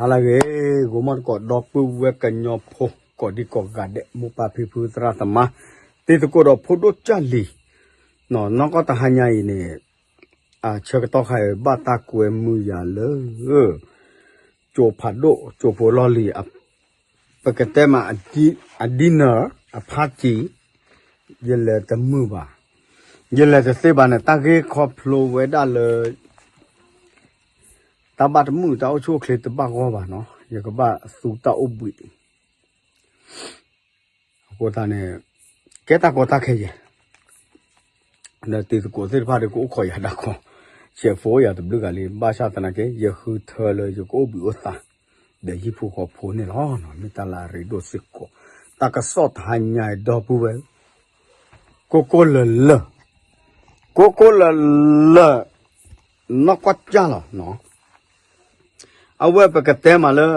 ဟါလၢအဂ့ၤ, ဂီၤမီၢ်တကိး ဒီပုၢ်ဝဲၢ်ကညီဖိ ကိးဒံကိးဂၤဒဲး မိၢ်ပၢ်ဖံဖုသရၣ်သမါ, တံၤသကိးဒီးဖိဒိၣ်ကၢ်လံၤ, နီၢ်ကီၢ်တဟါညါအံၤန့ၣ် အဆၢကတီၢ်ခါအံၤ ဘၣ်တၢ်ကွဲမုာ်ယၤလၢ ကၠိဖးဒိၣ် ကၠိဖိလီၢ်လံၤ ပကတဲမး အ dinner အ party, ယလဲၤတမုာ်ဘၣ်, ယလဲၤတသ့ဘၣ်န့ၣ် တၢ်ဂ့ၢ်ခီဖျိဝဲဒၣ်လၢ တၢ်ဘၣ်တမုာ်တၢ်အိၣ်ဆူၣ်အိၣ်ချ့တဘၣ်ဂီၢ်ဘၣ်နီၤ, ယကဘၣ်သူတၢ်အိၣ်ဘှံး အဃိသတးန့ၣ် ကဲတၢ်ကီတၢ်ခဲယဲၢ်, ဒီးတံၤသကိးသ့ၣ်တဖၣ်ဒီး ကအိၣ်ခိးယၤဒၣ်ခီ, ဆဲးဖိယၤတဘျုးဂၤလံ, ဘၣ်ဆၣ်သနာ်က့ ယဃုထၢလၢယကအိၣ်ဘှံးအိၣ်သါ ဒီးဟံၣ်ဖိဃီဖိန့ၣ်လီၤ. မ့ၢ်တၢ်လၢအရ့ဒိၣ်စ့ၢ်ကီး, တၢ်ကစီၣ်တဟါညါအံၤ ဒီပုၢ်ဝဲၢ် ကိၢ်ကိၢ်လၢၤလၢၤ, ကိၢ်ကိၢ်လၢၤလၢၤ, နီၢ်ကီၢ်ကၢ်လီၤနီၤ. အဝဲပကတဲမးလၢ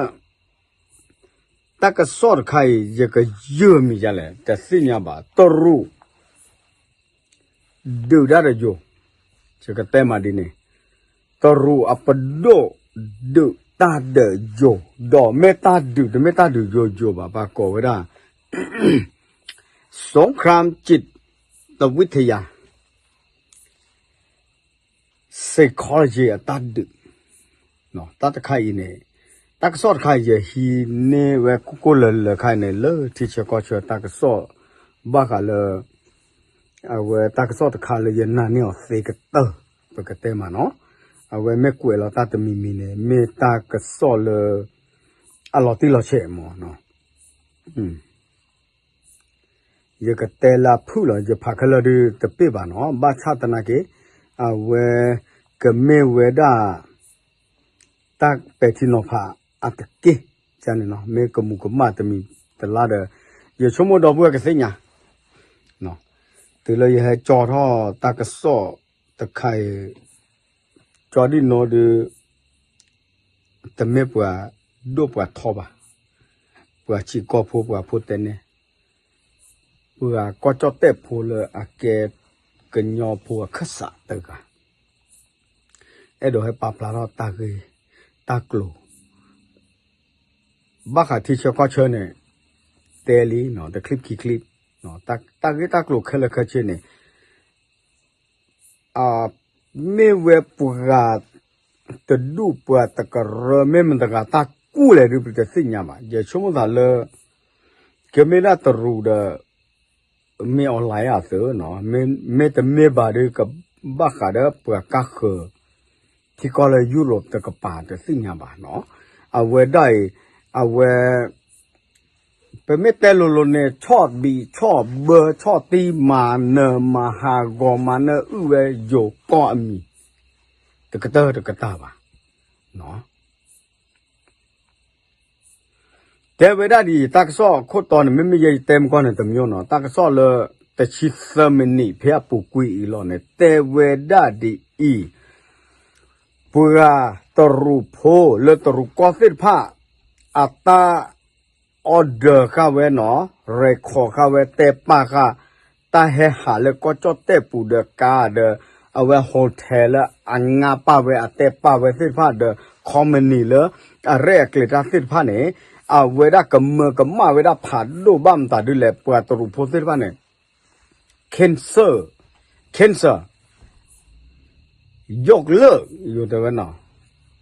တၢ်ကစီၣ်တခါအံၤ ယကယုၢ်မံၤဒ်လဲၣ် တသ့ၣ်ညါဘၣ်, တရူး ဒုးတၢ်ဒီးယိၤ, ယကတဲမးဒ်န့ၣ်, တရူးအပဒိၣ် ဒုးတၢ်ဒီးယိၤ, ဒီးမ့ၢ်တၢ်ဒုး တမ့ၢ်တၢ်ဒုးယိယိဘၣ် ပှၤကိးဝဲဒၣ် สงครามจิตวิทยา psychology အတၢ်ဒုး, တၢ်တခါအံၤန့ၣ်, တၢ်ကစီၣ်တခါအံၤ ယဟံးန့ၢ်ဝဲကိၢ်ကိၢ်လၢၤလၢၤခါအံၤန့ၣ် လၢထံဆၢကီၢ်ဆၢတၢ်ကစီၣ် ဘၣ်ဃးလၢ အဝဲတၢ်ကစီၣ်တခါလၢယနာ်န့ၢ်အီၤသ့ကတၢၢ် ပကတဲမးနီၤ, အဝဲမ့ၢ်ကွဲးလီၤတၢ်တမံၤမံၤန့ၣ် မ့ၢ်တၢ်ကစီၣ်လၢ အလီၤတံၢ်လီၤဆဲးမးနီၤ. ယကတဲလၢအဖုၣ်လီၤ, ယဖးခဲလၢာ်ဒုးတပ့ၢ်ဘၣ်နီၤ, ဘၣ်ဆၣ်သနာ်က့ အဝဲကမ့ၢ်ဝဲဒၣ် တၢ်ပဲာ်ထံနီၤဖးအတက့ၢ်န့ၣ်နီၤ, မ့ၢ်ကမူးကမၣ်တမံၤတလါဒီး ယဆိကမိၣ်ဒီပုၢ်ဝဲၢ်ကသ့ၣ်ညါ, တုၤလၢယဟဲကၠီထီၣ်တၢ်ကစီၣ်တခါအံၤ ကၠီဒ်နီၤဒီး တမ့ၢ်ပှၤဒိၣ်ပှၤထီဘၣ်, ပှၤစံးကီၢ်ဖိ ပှၤဖိတဲန့ၣ်, ပှၤကီၢ်ကၠီၣ်တဲၣ်ဖိလၢအကဲကညီဖိအခၢၣ်စးတဂၤ အဲၣ်ဒိးဟဲပာ်ဖျါထီၣ်တၢ်ဂ့ၢ်တၢ်ကျိၤ ဘၣ်ဃးထံဆၢကီၢ်ဆၢန့ၣ် တဲလံနီၤ, တချံခံချံ, တၢ်ဂ့ၢ်တၢ်ကျိၤခဲလၢာ်ခဲဆ့န့ၣ် မ့ၢ်ဝဲပှၤတဒူၣ်ပှၤတကရၢ မ့ၢ်မတၤတဂၤတၢ်ကူၣ်လဲၣ်ဒုး ပတသ့ၣ်ညါဘၣ်. ယဆိကမိၣ်သးလၢ ကမ့ၢ်ဒၣ်တရူးဒီး မ့ၢ် online အသုးနီၤ, မ့တမ့ၢ်ဘၣ်ဒီး ကဘၣ်ဃးဒီးပှၤကါဃၢၤ ထံကီၢ်လၢ Europe တကပၤ တသ့ၣ်ညါဘၣ်နီၤ. အဝဲဒၣ်အံၤ အဝဲ ပမ့ၢ်တဲလိၤလိၤန့ၣ် ဆီၣ်ဘံးဆီၣ်ဘၢ ဆီၣ်တံၢ်မၤနၢၤမၤဟးဂီၤ မၤနၢၤအုၣ်ဝဲယိၤကီၢ်အမံၤ တကတၢၢ်တကတၢၢ်ဘၣ်. တဲဝဲဒၣ်ဒ်အံၤ တၢ်ကစီၣ်အခိၣ်တီန့ၣ် မ့မ့ၢ်ယဲယတဲမကီၢ်န့ၣ်တမံၤနီၤ, တၢ်ကစီၣ်လၢတဆံသၢမံးနံးဖဲအပူၤကွံာ်အံၤလီၤန့ၣ် တဲဝဲဒၣ်ဒ်အံၤ, ပှၤတရူးဖိလၢတရူးကီၢ်သ့ၣ်တဖၣ် အတၢ် order ဃာ်ဝဲနီၤ, record ဃာ်ဝဲ တဲပာ်ဃာ် တၢ်ဟဲဟးလၢကီၢ်ကၠီၣ်တဲၣ်ပူၤဒီးကါဒီး အဝဲ hotel လၢအငါပာ်ဝဲ အတဲပာ်ဝဲသ့ၣ်တဖၣ်ဒီး company လၢအရဲၣ်အကျဲၤတၢ်သ့ၣ်တဖၣ်န့ၣ် အဝဲဒၣ်ကမၢကမၣ်ဝဲဒၣ်ဖးဒိၣ်ဘၣ်မတၤဒ်လဲၣ် ပှၤတရူးဖိသ့ၣ်တဖၣ်န့ၣ် cancel, cancel, ယိးကလၢာ် ယိးတဲဝဲနီၤ,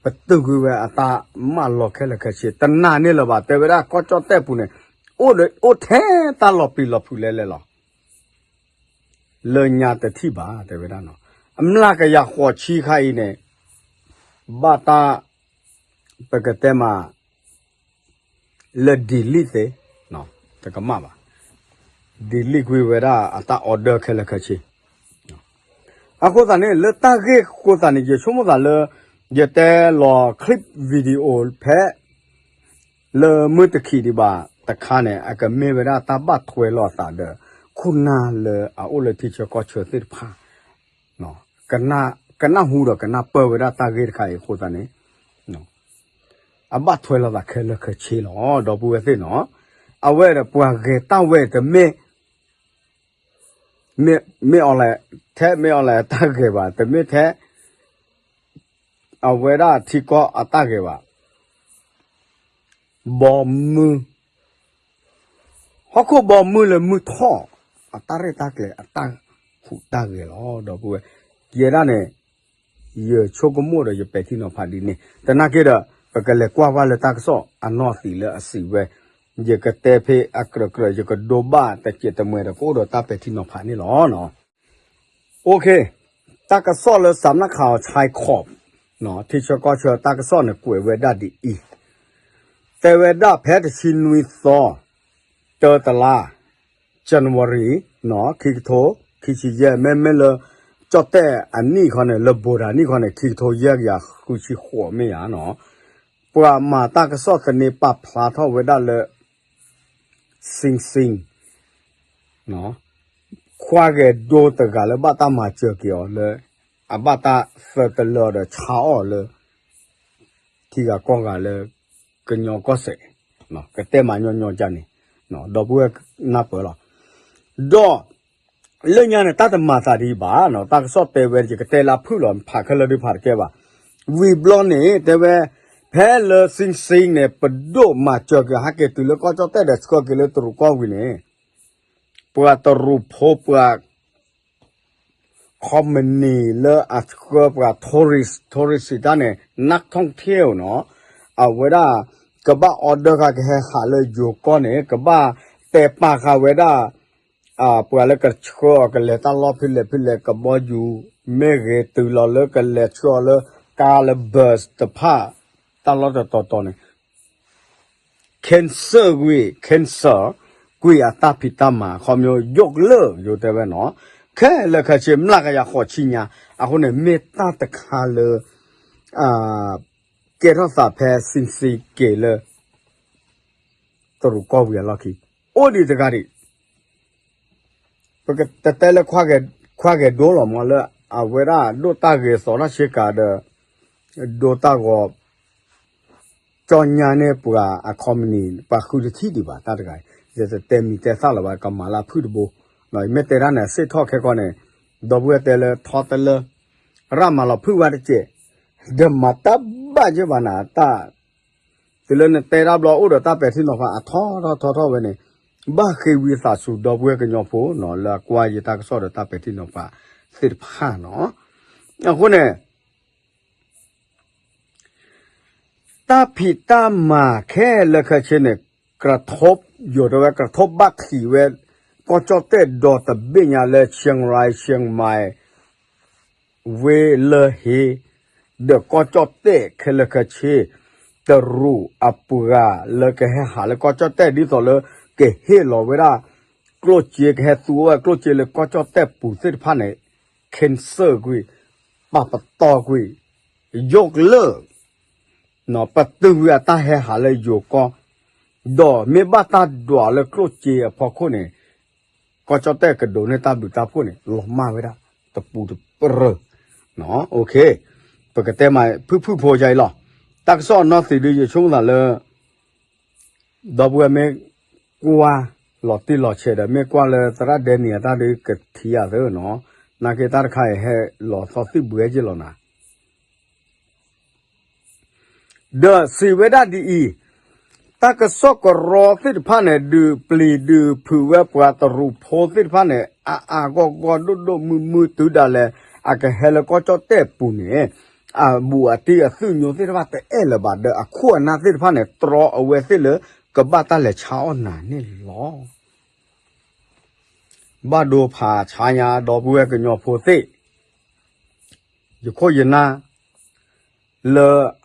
ပတုာ်ကွံာ်ဝဲအတၢ်မၢလီၤခဲလၢာ်ခဲဆ့ တနာ်န့ၢ်လၢၤဘၣ် တဲဝဲဒၣ်ကီၢ်ကၠီၣ်တဲၣ်ပူၤန့ၣ် အိၣ်ထဲတၢ်လီၤပျံၤလီၤဖုးလဲၣ်လဲၣ်လီၤ. လၢညါတထံၣ်ဘၣ် တဲဝဲဒၣ်နီၤ, အမျးကယၤဃိးဆံခါအံၤန့ၣ် ဘၣ်တၢ် ပကတဲမး လၢ delete သ့ တကမၣ်ဘၣ်, delete ကွံာ်ဝဲဒၣ်အတၢ် order ခဲလၢာ်ခဲဆ့ အဃိသတးန့ၣ် လၢတၢ်ဂ့ၢ်အဃိသတးန့ၣ် ယဆိကမိၣ်သးလၢ ယတဲလီၤ clip video ဖဲ လၢမုၢ်တခံဒံးဘၣ်တခါန့ၣ် အကမ့ၢ်ဝဲဒၣ်တၢ်ဘၣ်ထွဲလိာ်အသးဒီး ခိၣ်နၢ်လၢအအိၣ်လၢထံဆၢကီၢ်ဆၢသ့ၣ်တဖၣ် ကနၢ်ဟူဒီးကနၢ်ပၢၢ်ဝဲဒၣ်တၢ်ဂ့ၢ်တခါအံၤအဃိသတးန့ၣ် အဘၣ်ထွဲလိာ်သးခဲလၢာ်ခဲဆ့လီၤ ဒီပုၢ်ဝဲၢ်သ့ၣ်နီၤ, အဝဲဒီးပှၤဂဲၤတၢ်ဝဲတမ့ၢ် မ့ၢ် မ့ၢ်အီၤလဲၣ် ထဲမ့ၢ်အီၤလဲၣ်အတၢ်ဂဲၤဘၣ် တမ့ၢ်ထဲ အဝဲဒၣ်ထံကီၢ်အတၢ်ဂဲၤဘၣ်, ဘီမုၢ် ဟီၣ်ခိၣ်ဘီမုၢ်လၢမုၢ်ထီၣ် အတၢ်ရဲၣ်တၢ်ကျဲၤအတၢ်ဟူးတၢ်ဂဲၤလီၤ ဒီပုၢ်ဝဲၢ်, ယဲဒၣ်န့ၣ် ယဆိကမိၣ်ဒီးယပဲာ်ထံနီၤဖးဒ်န့ၣ် သနာ်က့ဒီး ပကလဲၤကွၢ်ဝဲလၢတၢ်ကစီၣ်အနီၢ်သံးလၢအစံးဝဲ, ယကတဲဖဲအကြၢးကြၢး ယကဒိဘၣ်တစဲးတမှဲၤဒီးကအိၣ်ဒီးတၢ်ပဲာ်ထံနီၤဖးန့ၣ်လီၤ. အိၣ်ခ့, တၢ်ကစီၣ်လၢ စးနၣ်ခးအီၤ ဆဲခီး ထံဆၢကီၢ်ဆၢ တၢ်ကစီၣ်န့ၣ်ကွဲးဝဲဒၣ်ဒ်အံၤ, တဲဝဲဒၣ်ဖဲတဆံနွံသီ တၢတလါ January ခံကထိခံဆံယဲၢ် မ့မ့ၢ်လၢ ကၠီၣ်တဲၣ်အနံၣ်ခီန့ၣ် လၢဘိးတၢ်နံၣ်ခီန့ၣ် ခံကထိယဲၢ်ကယၤဃုဆံဃိးမ့ၢ်ဧါနီၤ, ပှၤမၤတၢ်ကစီၣ်သန့ပာ်ဖျါထီၣ်ဝဲဒၣ်လၢ Sing Sing ခွါဂဲၤဒိတဂၤလၢဘၣ်တၢ်မၤစၢၤက့ၤအီၤလၢ အဘၣ်တၢ်သၢတလၢအီၤဒီးဆါအီၤလၢ ထံဂၤကီၢ်ဂၤလၢ ကညီကီၢ်စဲၣ်, ကတဲမၤညီညီကန့ၣ်, ဒီပုၢ်ဝဲၢ်နၢ်ပၢၢ်လီၤ. ဒီး လၢညါန့ၣ် တၢ်တမၤသးဒ်အံၤဘၣ်, တၢ်ကစီၣ်တဲဝဲ ယကတဲလၢဖုၣ်လီၤ ဖးခဲလၢာ်ဒုးဖးတကဲဘၣ်. ဝံၤဘျီန့ၣ် တဲဝဲ ဖဲလၢ Sing Sing န့ၣ် ပဒိၣ်မၤစၢၤက့ၤဟဲက့ၤတုၤလၢကီၢ်ကၠီၣ်တဲၣ်ဒီးဆှၢက့ၤလၢတရူးကီၢ်ဝံၤန့ၣ် ပှၤတရူးဖိပှၤ company လၢအဆှၢပှၤ tourist, tourist တၢ်န့ၣ် นักท่องเที่ยว နီၤ, အဝဲဒၣ် ကဘၣ် order ဃာ်ကဟဲဟးလၢယိၤကီၢ်န့ၣ် ကဘၣ်တဲပာ်ဃာ်ဝဲဒၣ် ပှၤလၢကဆှၢအီၤကလဲၤတၢ်လီၢ်ဖဲလဲၣ်ဖဲလဲၣ် ကဘီယူၤမ့ၢ်ဂ့ၤ တုၤလီၤလၢကလဲၤဆှၢအီၤလၢကါလၢ bus တဖၣ် တၢ်လီၢ်တတီၤတီၤန့ၣ် cancel ကွံာ် cancel ကွံာ်အတၢ်ဖံးတၢ်မၤ ခီဖျိယိၣ်ကလၢာ်ယိၤတဲဝဲနီၤ, ခဲလၢာ်ခဲဆ့ မျးကယၤဃိးဆံညါ, အဃိန့ၣ် မ့ၢ်တၢ်တခါလၢ ကဲထီၣ်သးဖဲ Sing Sing က့ၤလၢ တရူးကီၢ်ဝံၤအလီၢ်ခံ အိၣ်ဒံးတဂၤဒံး ပကတဲလၢ ခွါဂဲၤဒိလီၤမး လၢအဝဲဒၣ်ဒိၣ်တၢ်ဂဲၤသီတၢ်ဆ့ကၤဒီး ဒိတၢ်ဂီၤ ကၠီညါန့ၢ်ပှၤအ company ပှၤဃုတထံၣ်ဒံးဘၣ်တၢ်တဂၤ, ယတတဲမံၤတဲသၣ်လၢၤဘၣ် ကမၤလၢအဖုၣ်တဘိ, မ့ၢ်တဲတၢ်န့ၣ် စ့ၢ်ထီၣ်ခဲကီန့ၣ် ဒီပုၢ်ဝဲၢ်တဲလၢထီတလၢ ရၣ်မၤလီၤဖုၣ်ဝဲတစဲး, ဒီးမၤတၢ်ဘၣ်ယဲၢ်ဘၣ်နၤတၢ် တုၤလၢနတဲတၢ်ဘျီအိၣ်ဒီးတၢ်ပဲာ်ထံနီၤဖးအထီထီၣ်ထီထီၣ်ဝဲန့ၣ်, ဘၣ်ဃ့ဝံသးစူၤဒီပုၢ်ဝဲၢ်ကညီဖိနီၤ လၢအကွၢ်ယတၢ်ကစီၣ်ဒီးတၢ်ပဲာ်ထံနီၤဖးသ့ၣ်တဖၣ်နီၤ, အဃိန့ၣ် တၢ်ဖံးတၢ်မၤခဲလၢာ်ခဲဆ့န့ၣ် กระทบ ယိၤတဲဝဲ กระทบ ဘၣ်ထံးဝဲ ကီၢ်ကၠီၣ်တဲၣ်ဒီတဘ့ၣ်ညါလၢ เชียงราย เชียงใหม่ ဝ့ၢ်လၢၢ်ဟ့ ဒီးကီၢ်ကၠီၣ်တဲၣ်ခဲလၢာ်ခဲဆ့ တရူးအပှၤလၢကဟဲဟးလၢကီၢ်ကၠီၣ်တဲၣ်ဒ်သိးလၢ ကဟ့ၣ်လီၤဝဲဒၣ် ကျိၣ်စ့ ကဟဲသူဝဲကျိၣ်စ့လၢကီၢ်ကၠီၣ်တဲၣ်ပူၤသ့ၣ်တဖၣ်န့ၣ် cancel ကွံာ်, ပာ်ပတီၢ်ကွံာ်, ယိၣ်ကလၢာ် ပတုာ်ကွံာ်အတၢ်ဟဲဟးလၢယိၤကီၢ်, ဒီးမ့ၢ်ဘၣ်တၢ်ဒွးလၢကျိၣ်စ့အဖီခိၣ်န့ၣ် ကီၢ်ကၠီၣ်တဲၣ်ကဒိးန့ၢ်တၢ်ဘျုးတၢ်ဖှိၣ်န့ၣ် လီၤမၢ်ဝဲဒၣ် တပူၤတပြၢၤ, ပကတဲမး ဖုၣ်ဖုၣ်ဖိယါအံၤလီၤ. တၢ်ကစီၣ်အနီၢ်သံးဒုး ယဆိကမိၣ်သးလၢ ဒီပုၢ်ဝဲၢ်မ့ၢ်ကွၢ်လီၤတံၢ်လီၤဆဲးဒီး မ့ၢ်ကွၢ်လၢသရၣ်ဒဲနံၤအတၢ်ဒုးကထံၣ်အသးနီၤ, နာ်က့တၢ်တခါအံၤဟဲလီၤသီသံၣ်ဘှဲက့လီၤနၤ ဒီးစံးဝဲဒၣ်ဒ်အံၤ, တၢ်ကစီၣ်ကရီသ့ၣ်တဖၣ်န့ၣ် ဒုးပျံၤဒုးဖုးဝဲပှၤတရူးဖိသ့ၣ်တဖၣ်န့ၣ် အါအါဂီၢ်ဂီၢ်ဒိၣ်ဒိၣ်မုၢ်မုၢ်တုၤဒၣ်လဲာ် အကဟဲလၢကီၢ်ကၠီၣ်တဲၣ်ပူၤန့ၣ် အဘူးအတံၢ်အသုးညိသ့ၣ်တဖၣ်တအဲၣ်လၢၤဘၣ်ဒီး အခိၣ်အနၢ်သ့ၣ်တဖၣ်န့ၣ် တြီအဝဲသ့ၣ်လၢ ကဘၣ်တၢ်လဲၤဆါအီၣ်နၤန့ၣ်လီၤ. ဘၣ်ဒိဖးဆါညါဒီပုၢ်ဝဲၢ်ကညီဖိသ့ၣ် ယခိၣ်ယနၢ် လၢ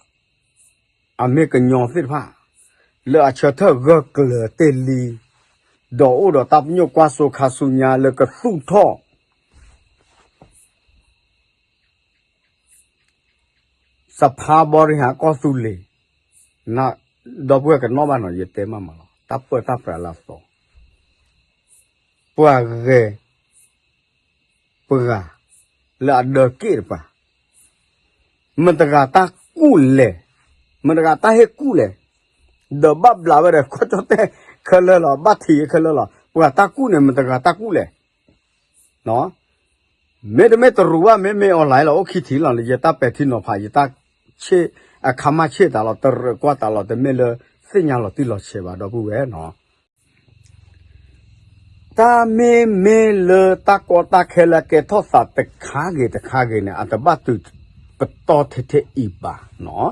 အမ့ၢ်ကညီသ့ၣ်တဖၣ် လၢအဆၢထၢၣ်ဂၢၢ်ကျၢၤတ့ၢ်လံ ဒီးအိၣ်ဒီးတၢ်ပညိၣ်ကွၢ်စိခါဆူညါလၢကသူၣ်ထီၣ် စဖါဘီရံဟးကီၢ်သူလ့ၤ ဒီပုၢ်ဝဲၢ်ကနီၣ်ဘၣ်နီၤ ယတဲမးမးလီၤ တၢ်ပၢတၢ်ပြးလၢအသီ ပှၤဂဲၤ ပှၤ လၢအဒၢးက့ၣ်တပၤ မတၤတဂၤတၢ်ကူၣ်လဲၣ်, မတၤတဂၤတၢ်ဟ့ၣ်ကူၣ်လဲၣ်, ဒီးဘၣ်ဘျးဝဲဒီး ကီၢ်ကၠီၣ်တဲၣ်ခဲလၢာ်လီၤ, ဘၣ်ထံးခဲလၢာ်လီၤ, ပှၤတၢ်ကူၣ်န့ၣ် မတၤတဂၤတၢ်ကူၣ်လဲၣ် မ့တမ့ၢ်တရူးဘၣ် မ့မ့ၢ် online လီၤ အိၣ်ခံထံၣ်လီၤန့ၣ် ယတၢ်ပဲာ်ထံနီၤဖး ယတၢ်ဆ့ၣ် အခါမၢ်ဆ့ၣ်တၢ်လီၤ တရၢၣ်ကွၢ်တၢ်လီၤ တမ့ၢ်လၢ တသ့ၣ်ညါလီၤတံၢ်လီၤဆဲးဘၣ် ဒီပုၢ်ဝဲၢ်နီၤ. တၢ်မ့မ့ၢ်လၢတၢ်ကီတၢ်ခဲလၢအကဲထီၣ်သးတခါဂ့ၤတခါဂ့ၤန့ၣ် အတဘၣ်တုၤပတီၢ်ထဲထဲအံၤဘၣ်နီၤ.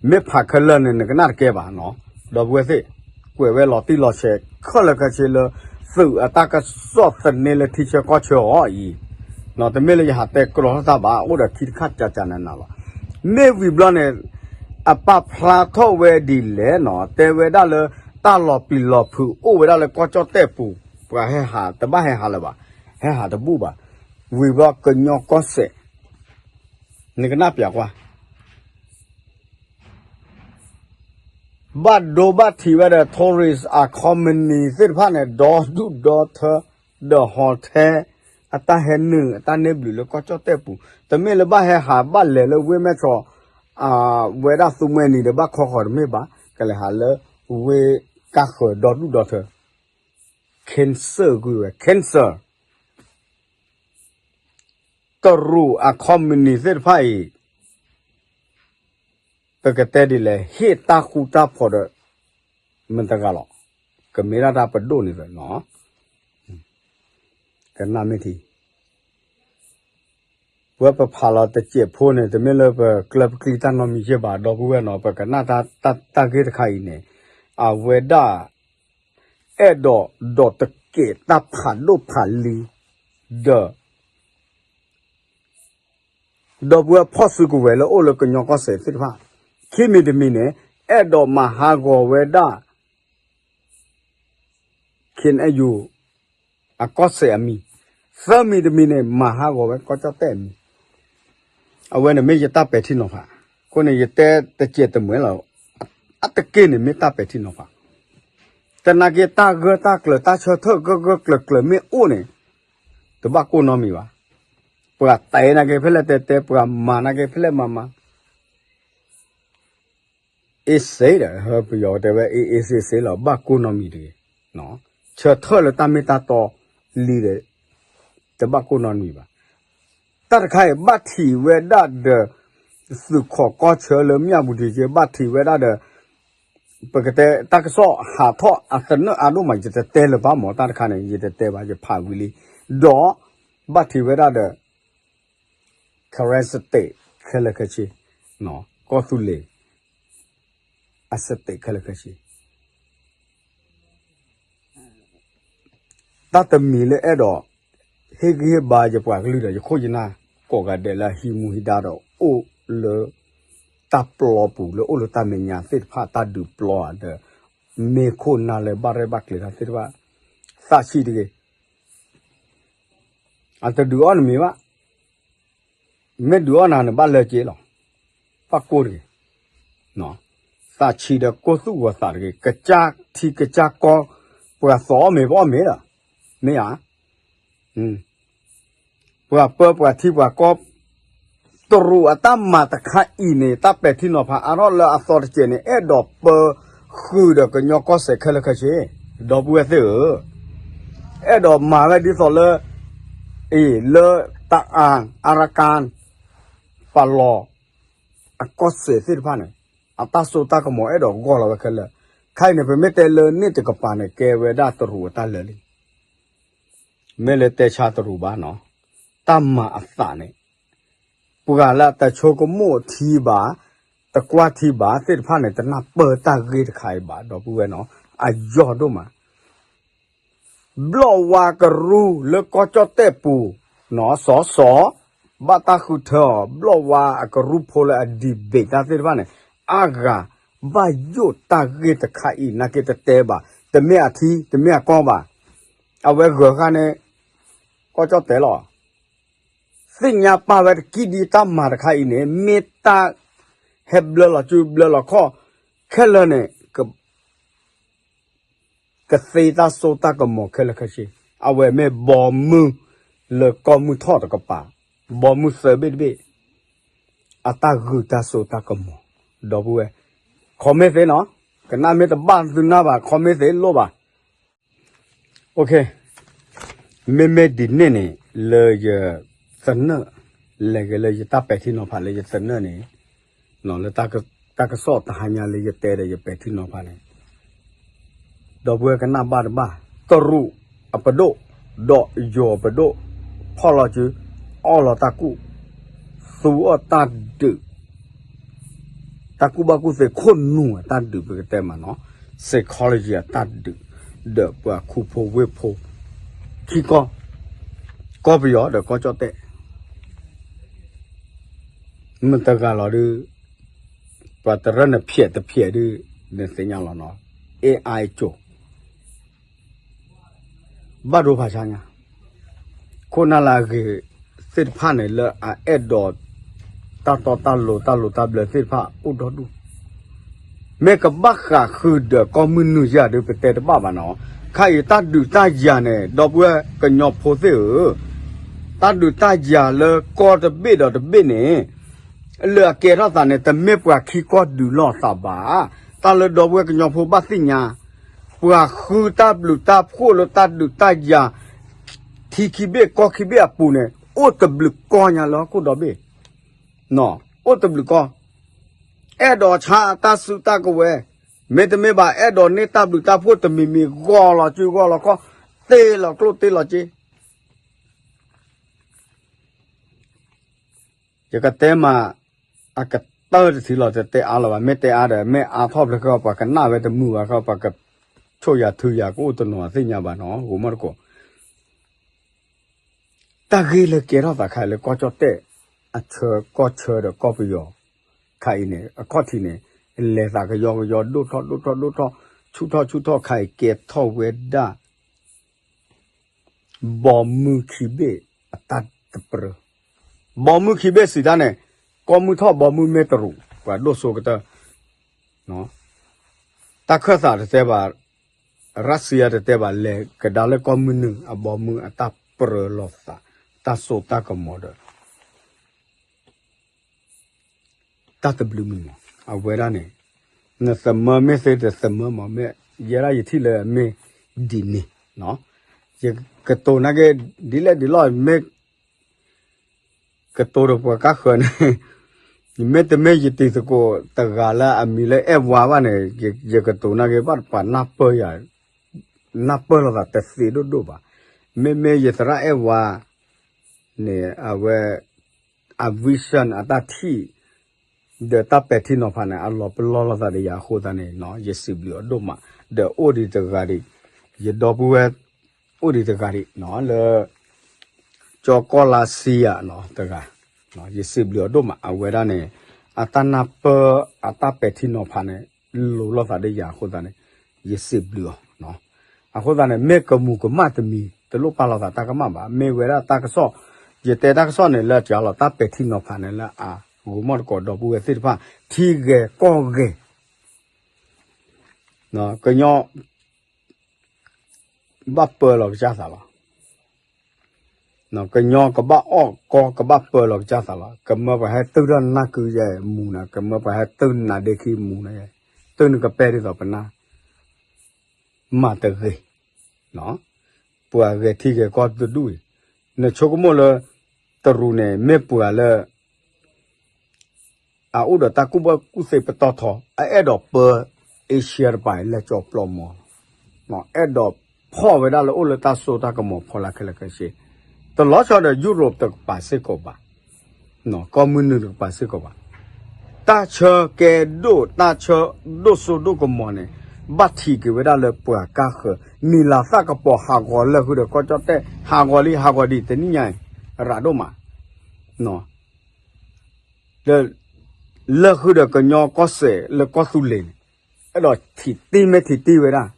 မ့ၢ်ဖးခဲလၢာ်န့ၣ် နကနၣ်တကဲဘၣ်နီၤ. ဒီပုၢ်ဝဲၢ်သ့ၣ်, ကွဲးဝဲလီၤတံၢ်လီၤဆဲးခဲလၢာ်ခဲဆ့လၢ သုးအတၢ်ကစီၣ်သန့လၢထံဆၢကီၢ်ဆၢအီၤအံၤ, တမ့ၢ်လၢယဟးတဲကြီထီၣ်တၢ်ဘၣ်, အိၣ်ဒီးထံတခါကကနးနးလီၤ. မ့ၢ်ဝံၤဘျီန့ၣ် အပာ်ဖျါထီၣ်ဝဲဒ်လဲၣ်နီၤ, တဲဝဲဒၣ်လၢ တၢ်လီၤပျံၤလီၤဖုးအိၣ်ဝဲဒၣ်လၢကီၢ်ကၠီၣ်တဲၣ်ပူၤ, ပှၤဟဲဟး တဘၣ်ဟဲဟးလၢၤဘၣ်, ဟဲဟးတဘူၣ်ဘၣ်. ဝံၤဘျီကညီကီၢ်စဲၣ်, နကနၣ်ပျးကွၢ် ဘၣ်ဒိဘၣ်ထံးဝဲဒီး tourist အ company သ့ၣ်တဖၣ်န့ၣ် ဒီဒူၣ်ဒီထၢ, ဒီး hotel အတၢ်ဟဲနုာ် အတၢ်န့ၢ်ဘျုးလၢကီၢ်ကၠီၣ်တဲၣ်ပူၤ, တမ့ၢ်လၢဘၣ်ဟဲဟးဘၣ်လဲၤလၢဝ့ၢ်မဲၢ်ဆီး, ဝဲဒၣ်သူမှဲနံၤဒီးဘၣ်ခီဃီၤတမ့ၢ်ဘၣ်, ကလဲၤဟးလၢဝ့ၢ်ကါဃၢၤဒီဒူၣ်ဒီထၢ, cancel ကွံာ်ဝဲ cancel. တရူးအ company သ့ၣ်တဖၣ်အံၤ ပကတဲဒ်လဲၣ် ဟ့ၣ်တၢ်ဃူတၢ်ဖိးဒီး မတၤတဂၤလီၤ, ကမ့ၢ်ဒၣ်တၢ်ပဒိၣ်န့ၣ်လီၤ. ကနၣ်မ့ၢ်ထံ, ပဝဲပဖးလီၤတစဲးဖိန့ၣ် တမ့ၢ်လၢပကျၢၤပကျံတၢ်နီတမံၤယဲၢ်ဘၣ် ဒီပုၢ်ဝဲၢ်နီၤ, ပကနၣ်တၢ်ဂ့ၢ်တခါအံၤန့ၣ်, အဝဲဒၣ် အဲၣ်ဒိးဒီးတကဲးတၢ်ဖးဒိၣ်ဖးလံၤ, ဒီး ဒီပုၢ်ဝဲၢ်ဖီၣ်စုကဝဲၤလၢအိၣ်လၢကညီကီၢ်စဲၣ်သ့ၣ်တဖၣ်, ခံမံၤတမံၤန့ၣ် အဲၣ်ဒိးမၤဟးဂီၤဝဲဒၣ် ခ့ၣ်အဲၣ်ယူၣ် အကီၢ်စဲၣ်အမံၤ, သၢမံၤတမံၤန့ၣ် မၤဟးဂီၤဝဲကီၢ်ကၠီၣ်တဲၣ်အမံၤ, အဝဲန့ၣ်မ့ၢ်ယတၢ်ပဲာ်ထံနီၤဖး, အဃိန့ၣ် ယတဲတစဲးတမှဲၤလီၤ, အတက့ၢ်န့ၣ်မ့ၢ်တၢ်ပဲာ်ထံနီၤဖး, သနာ်က့တၢ်ဂၢၢ်တၢ်ကျၢၤတၢ်ဆၢထၢၣ်ဂၢၢ်ဂၢၢ်ကျၢၤကျၢၤမ့ၢ်အိၣ်န့ၣ်, တဘၣ်ကိၢ်နီတမံၤဘၣ်, ပှၤတဲနာ်က့ဖဲလဲၣ်တဲတဲ ပှၤမၤနာ်က့ဖဲလဲၣ်မၤမၤ အ့စ့ဒီး ပယီၤတဲဝဲ အ့အ့စ့စ့လီၤ ဘၣ်ကိၢ်နီတမံၤတဂ့ၤ, ဆၢထၢၣ်လၢတၢ်မ့ၢ်တၢ်တီလံဒီး တဘၣ်ကိၢ်နီတမံၤဘၣ်. တၢ်တခါအံၤ ဘၣ်ထံးဝဲဒၣ်ဒီး သုးခိးကီၢ်ဆၢလၢမၠၣ်ပူၤတက့ၢ် ဘၣ်ထံးဝဲဒၣ်ဒီး ပကတဲတၢ်ကစီၣ်ဟးထီၣ်အသနၢၣ်အါဒိၣ်မး ယတတဲလၢၤဘၣ်မၢ် တၢ်တခါန့ၣ် ယတတဲဘၣ် ယဖးဝံၤလံ, ဒီး ဘၣ်ထံးဝဲဒၣ်ဒီး Karen State ခဲလၢာ်ခဲဆ့, ကီၢ်သူလ့ၤ အ state ခဲလၢာ်ခဲဆ့ တၢ်တမံၤလၢအဲၣ်ဒိး ဟ့ၣ်ဂံၢ်ဟ့ၣ်ဘါယပှၤကလုာ်ဒီး ယခိၣ်ယနၢ်ကိးဂၤဒဲးလၢအဟံးမူဟံးဒါဒီး အိၣ်လၢ တၢ်ပျီပူၤလၢအိၣ်လၢတၢ်မဲာ်ညါသ့ၣ်တဖၣ် တၢ်ဒုးပျီဧါဒီး မ့ၢ်ခိၣ်နၢ်လၢဘၣ်ရဲၣ်ဘၣ်ကျဲၤတၢ်သ့ၣ်တဖၣ် သးဆံးတဂ့ၤ အတဒုးအီၣ်နမံၤဘၣ်, မ့ၢ်ဒုးအီၣ်နၤန့ၣ်ဘၣ်လၢက့ၤလီၤ, ဘၣ်ကိၢ်တဂ့ၤ, သးဆံးဒီးကိၢ်သူၣ်ဂီၤသးတဂ့ၤ, ကစၢ်ထံကစၢ်ကီၢ် ပှၤသီၣ်အီၣ်မ့ၤပအီၣ်မ့ၤဒီး, မ့ၢ်ဧါ, ပှၤပၢပှၤထံပှၤကီၢ် တရူးအတၢ်မၤတခါအံၤန့ၣ် တၢ်ပဲာ်ထံနီၤဖးအါထီၣ်လၢအသီတစဲးန့ၣ် အဲၣ်ဒိးပၢဃုာ်ဒီးကညီကီၢ်စဲၣ်ခဲလၢာ်ခဲဆ့, ဒီပုၢ်ဝဲၢ်သ့ၣ်ဧၢ, အဲၣ်ဒိးမၤဝဲဒ်သိးလၢ အံၤ လၢတအၣ် အါရကၣ် ပလီၢ် အကီၢ်စဲၣ်သ့ၣ်တဖၣ်န့ၣ် အတၢ်စိတၢ်ကမီၤအဲၣ်ဒိးဂီၢ်လီၤဝဲခဲလၢာ်, ခဲအံၤန့ၣ် ပမ့ၢ်တဲလၢန့ၣ်တကပၤန့ၣ် ကဲဝဲဒၣ်တရူးအတၢ်လၢာ်လံ မ့ၢ်လၢတဲဆါတရူးဘၣ်နီၤ, တၢ်မၤအသးန့ၣ် ပှၤလၢတဆိကမိၣ်ထံဘၣ်, တကွၢ်ထံဘၣ်သ့ၣ်တဖၣ်န့ၣ် တနၢ်ပၢၢ်တၢ်ဂ့ၢ်တခါအံၤဘၣ် ဒီပုၢ်ဝဲၢ်နီၤ, အယီၢ်ဒိၣ်မး ဘျီၣ်ဝါကရူၢ်လၢကီၢ်ကၠီၣ်တဲၣ်ပူၤ, နီၢ်စီၤစီၤ, ဘၣ်တၢ်ဃုထၢအီၤ ဘျီၣ်ဝါအကရူၢ်ဖိလၢအ debate တၢ်သ့ၣ်တဖၣ်န့ၣ်, အါဂၤဘၣ်ယိၣ်တၢ်ဂ့ၢ်တခါအံၤ နာ်က့တတဲဘၣ်, တမ့ၢ်အထံ တမ့ၢ်အကီၢ်ဘၣ်, အဝဲဂၢၤဃာ်န့ၣ် ကီၢ်ကၠီၣ်တဲၣ်လီၤ. သ့ၣ်ညါပာ်ဝဲတကံၢ်ဒ်တၢ်မၤတခါအံၤန့ၣ် မ့ၢ်တၢ်ဟဲဘျၢလီၤစုဘျၢလီၤခီၣ်ခဲလၢာ်န့ၣ် ကသ့တၢ်စိတၢ်ကမီၤခဲလၢာ်ခဲဆ့, အဝဲမ့ၢ်ဘီမုၢ်လၢကီၢ်မုၢ်ထီၣ်တကပၤ, ဘီမုၢ်သၢဘ့ၣ်တဘ့ၣ်, အတၢ်ဂုာ်တၢ်စိတၢ်ကမီၤ, ဒီပုၢ်ဝဲၢ်, comment သ့နီၤ, ကနၣ်မ့ၢ်တဘၣ်သုနၢ်ဘၣ် comment သ့လိၣ်ဘၣ် မ့မ့ၢ်ဒ်န့ၣ်န့ၣ် လၢယသနၢၣ်, လဲၤဂ့ၤလၢယတၢ်ပဲာ်ထံနီၤဖးလၢယသနၢၣ်န့ၣ်, လၢတၢ်ကစီၣ်တဟါညါလၢယတဲဒီးယပဲာ်ထံနီၤဖးန့ၣ်, ဒီပုၢ်ဝဲၢ်ကနၣ်ဘၣ်တဘၣ်, တရူးအပဒိၣ်, ဒီးယိၤပဒိၣ်, ဖီၣ်လီၤစု, အီၣ်လီၤတၢ်ကူၣ်, သူအီၣ်တၢ်ဒုး, တၢ်ကူၣ်ဘၣ်ကူၣ်သ့ခိၣ်နူာ်အတၢ်ဒုးပကတဲမးနီၤ, psychology အတၢ်ဒုး, ဒီးပှၤခူဖိဝ့ၢ်ဖိ, ခံကီၢ်, ကီၢ်ပယီၤဒီးကီၢ်ကၠီၣ်တဲၣ် မတၤတဂၤလီၤဒုး, ပှၤတရၢနဖျဲးတဖျဲးဒုး, နသ့ၣ်ညါလီၤနီၤ, အဲၣ်အါ ကၠိၤ, ဘၣ်ဒိဖးဆါညါ, ခိၣ်နၢ်လၢအဂ့ၤသ့ၣ်တဖၣ်န့ၣ် လၢအအဲၣ်ဒိး တၢ်တီတၢ်လိၤ တၢ်လိၤတၢ်ဘျၢသ့ၣ်တဖၣ်အိၣ်ဒီဒူၣ်, မ့ၢ်ကဘၣ်ဃးဃုာ်ဒီးကီၢ်မုၢ်နုာ်ယၤဒုး ပတဲတဘၣ်ဘၣ်နီၤ, ခါအံၤတၢ်ဒုးတၢ်ယၤန့ၣ် ဒီပုၢ်ဝဲၢ်ကညီဖိသ့ၣ်ဧၢ, တၢ်ဒုးတၢ်ယၤလၢကီၢ်တဘ့ၣ်ဒီးတဘ့ၣ်န့ၣ် လၢအကဲထီၣ်သးန့ၣ် တမ့ၢ်ပှၤခံကီၢ်ဒုးလိာ်သးဘၣ်. တၢ်လၢဒီပုၢ်ဝဲၢ်ကညီဖိဘၣ်သ့ၣ်ညါ, ပှၤဃုတၢ်ဘျုးတၢ်ဖှိၣ်လၢတၢ်ဒုးတၢ်ယၤ ထံခံဘ့ၣ်ကီၢ်ခံဘ့ၣ်အပူၤန့ၣ် အိၣ်တဘျုးကီၢ်ညါလၢဟီၣ်ခိၣ်ဒီဘ့ၣ်, အိၣ်တဘျုးကီၢ်, အဲၣ်ဒိးဆါအတၢ်စုတၢ်ကဝဲၤ, မ့တမ့ၢ်ဘၣ် အဲၣ်ဒိးန့ၢ်တၢ်ဘျုးတၢ်ဖှိၣ်တမံၤမံၤ ဂီၤလီၤစုဂီၤလီၤခီၣ်, တ့လီၤကျိၣ်တ့လီၤစ့ ယကတဲမး အကတၢၢ်တထံၣ်လီၤ တတဲအါလီၤဘၣ်, မ့ၢ်တဲအါဒီး မ့ၢ်အါထီၣ်ဖျဲၣ်ဃီ ပှၤကနၣ်ဝဲတမုာ်ဘၣ်ဃီ ပှၤကဆိၣ်ယၤထုယၤ ကအိၣ်တနီၤသ့ၣ်ညါဘၣ်နီၤ, ဂိၤမီၢ်တကိး တၢ်ဂ့ၢ်လၢကဲထီၣ်သးခါလၢကီၢ်ကၠီၣ်တဲၣ် အဆၢကီၢ်ဆၢဒီးကီၢ်ပယီၤ ခါအံၤန့ၣ် အခီၣ်ထံးန့ၣ် လဲၤသးကယီကယီ ဒိၣ်ထီၣ်ဒိၣ်ထီၣ်ဒိၣ်ထီၣ် ဆူၣ်ထီၣ်ဆူၣ်ထီၣ် ခါအံၤကဲထီၣ်ဝဲဒၣ် ဘီမုၢ်ခံဘ့ၣ်အတၢ်တပြၢ, ဘီမုၢ်ခံဘ့ၣ်စံးတၢ်န့ၣ် ကီၢ်မုၢ်ထီၣ်ဘီမုၢ်မ့ၢ်တရူး ပှၤဒိၣ်စိကတၢၢ်, တၢ်ခၢၣ်သးတတဲဘၣ်, ရၢၣ်စံယါတတဲဘၣ် လဲၤကဒါလၢကီၢ်မုၢ်နုာ်အဘီမုၢ်အတၢ်ပြၢလိာ်သး တၢ်စိတၢ်ကမီၤဒီး တၢ်တဘျုးမံၤမး အဝဲဒၣ်န့ၣ် နသမၢမ့ၢ်သ့တသမၢမး မ့ၢ်ယဲဒၣ်ယထံၣ်လၢမ့ၢ်ဒ်န့ၣ်, ယကတိၤနာ်က့ ဒ်လဲၣ်ဒ်လဲၣ် မ့ၢ်ကတိၤဒီးပှၤကါဃၢၤန့ၣ် မ့တမ့ၢ်ယတံၤသကိးတဂၤလၢအမံၤလၢအဲၣ်ဝါဘၣ်န့ၣ် ယကတိၤနာ်က့ ဘၣ်ပှၤနၢ်ပၢၢ်ယၤ နၢ်ပၢၢ်လိာ်သးတသ့ဒိၣ်ဒိၣ်ဘၣ်. မ့မ့ၢ်ယသရၣ်အဲၣ်ဝါန့ၣ် အဝဲ အ vision အတၢ်ထံၣ် ဒီးတၢ်ပဲာ်ထံနီၤဖးန့ၣ် အလီၤပလီၢ်လိာ်သးဒီးယၤအဃိသတးန့ၣ် ယစံးဘျုးအီၤဒိၣ်မး ဒီးအိၣ်ဒံးတဂၤဒံး ယဒီပုၢ်ဝဲၢ် အိၣ်ဒံးတဂၤဒံး လၢ ကၠီကီၢ်လါစံယၤနီၤ တဂၤ ယစံးဘျုးအီၤဒိၣ်မး အဝဲဒၣ်န့ၣ် အတၢ်နၢ်ပၢၢ် အတၢ်ပဲာ်ထံနီၤဖးန့ၣ် လိၤလိာ်သးဒီးယၤအဃိသတးန့ၣ် ယစံးဘျုးအီၤ. အဃိသတးန့ၣ် မ့ၢ်ကမူၤကမၣ်တမံၤ တလိၣ်ပာ်လီၤသးတၢ်ကမၣ်ဘၣ်. မ့ၢ်ဝဲဒၣ်တၢ်ကစီၣ် ယတဲတၢ်ကစီၣ်န့ၣ် လၢကလီၤတၢ်ပဲာ်ထံနီၤဖးန့ၣ် လၢအဂီၤမီၢ်တကိးဒီပုၢ်ဝဲၢ်သ့ၣ်တဖၣ် ထံဂဲၤကီၢ်ဂဲၤ ကညီ ဘၣ်ပၢလီၤကစၢ်သးလီၤ. ကညီကဘၣ်အီၣ်ကီကဘၣ်ပၢလီၤကစၢ်သးလီၤ. ကမၢပှၤဟဲတုၤထီၣ်နၢ်ကုယဲမူၤနၤ, ကမၢပှၤဟဲတုၤနၤဒ့ခံမူၤနၤယဲ, တုၤနကပဲာ်ဒ်သိးပနၢ် မၤတဂ့ၤ, ပှၤဂဲၤထံဂဲၤကီၢ်တဒူၣ်အံၤ, နဆိကမိၣ်လၢ တရူးန့ၣ် မ့ၢ်ပှၤလၢ အအိၣ်ဒီးတၢ်ကူၣ်ဘၣ်ကူၣ်သ့ပတီၢ်ထီ, အအဲၣ်ဒိးပၢ Asia တပၤ လဲၤကၠီၤပျီမီၤ, အဲၣ်ဒိးဖီၣ်ဝဲဒၣ်လၢအိၣ်လၢတၢ်စိတၢ်ကမီၤဖီလာ်ခဲလၢာ်ခဲဆ့, တလီၤဆီဒီး Europe တကပၤစ့ၢ်ကီးဘၣ်, ကီၢ်မုၢ်နုာ်တကပၤစ့ၢ်ကီးဘၣ်. တၢ်ဆၢကဲဒိၣ် တၢ်ဆၢဒိၣ်စိဒိၣ်ကမီၤန့ၣ် ဘၣ်ထံးက့ၤဝဲဒၣ်လၢပှၤကါဃၢၤ, နံၤလၤသၣ်ကပီၤဟးဂီၤလၢာ်ဃုာ်ဒီးကီၢ်ကၠီၣ်တဲၣ် ဟးဂီၤလံ ဟးဂီၤဒံးတနံၣ်ညါအံၤ ရးဒိၣ်မး လၢဃုာ်ဒီးကညီကီၢ်စဲၣ်လၢကီၢ်သူလ့ၤန့ၣ် အဲၣ်ဒိးထံၣ်တံၢ်မ့ၢ်ထံၣ်တံၢ်ဝဲဒၣ်,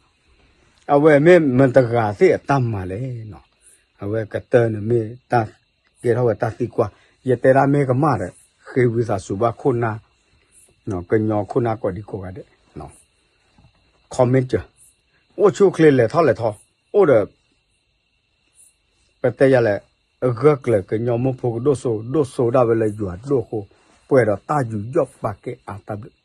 အဝဲမ့ၢ်မတၤတဂၤသ့ၣ်အတၢ်မၤလဲၣ်. အဝဲကတၢၢ်န့ၣ်မ့ၢ်တၢ်ကဲထီၣ်ဝဲတၢ်သံကွၢ်, ယတဲဒၣ်မ့ၢ်ကမၣ်ဒီး ဃ့ဝံသးစူၤဘၣ်ခိၣ်နၢ်, ကညီခိၣ်နၢ်ကိးဒံကိးဂၤဒဲး comment အိၣ်ဆူၣ်အိၣ်ချ့လဲၤထီၣ်လဲၤထီ, အိၣ်ဒီး ပတဲယၤလဲၣ်, အဂၢၢ်ကျၢၤကညီမိၢ်ဖိကဒိၣ်စိ, ဒိၣ်စိဒၣ်ဝဲလၢယွၤဒိၣ်အဃိ, ပှဲၤဒီးတၢ်ယူးယီၣ်ပာ်ကဲအါတၢ်ဘျုး.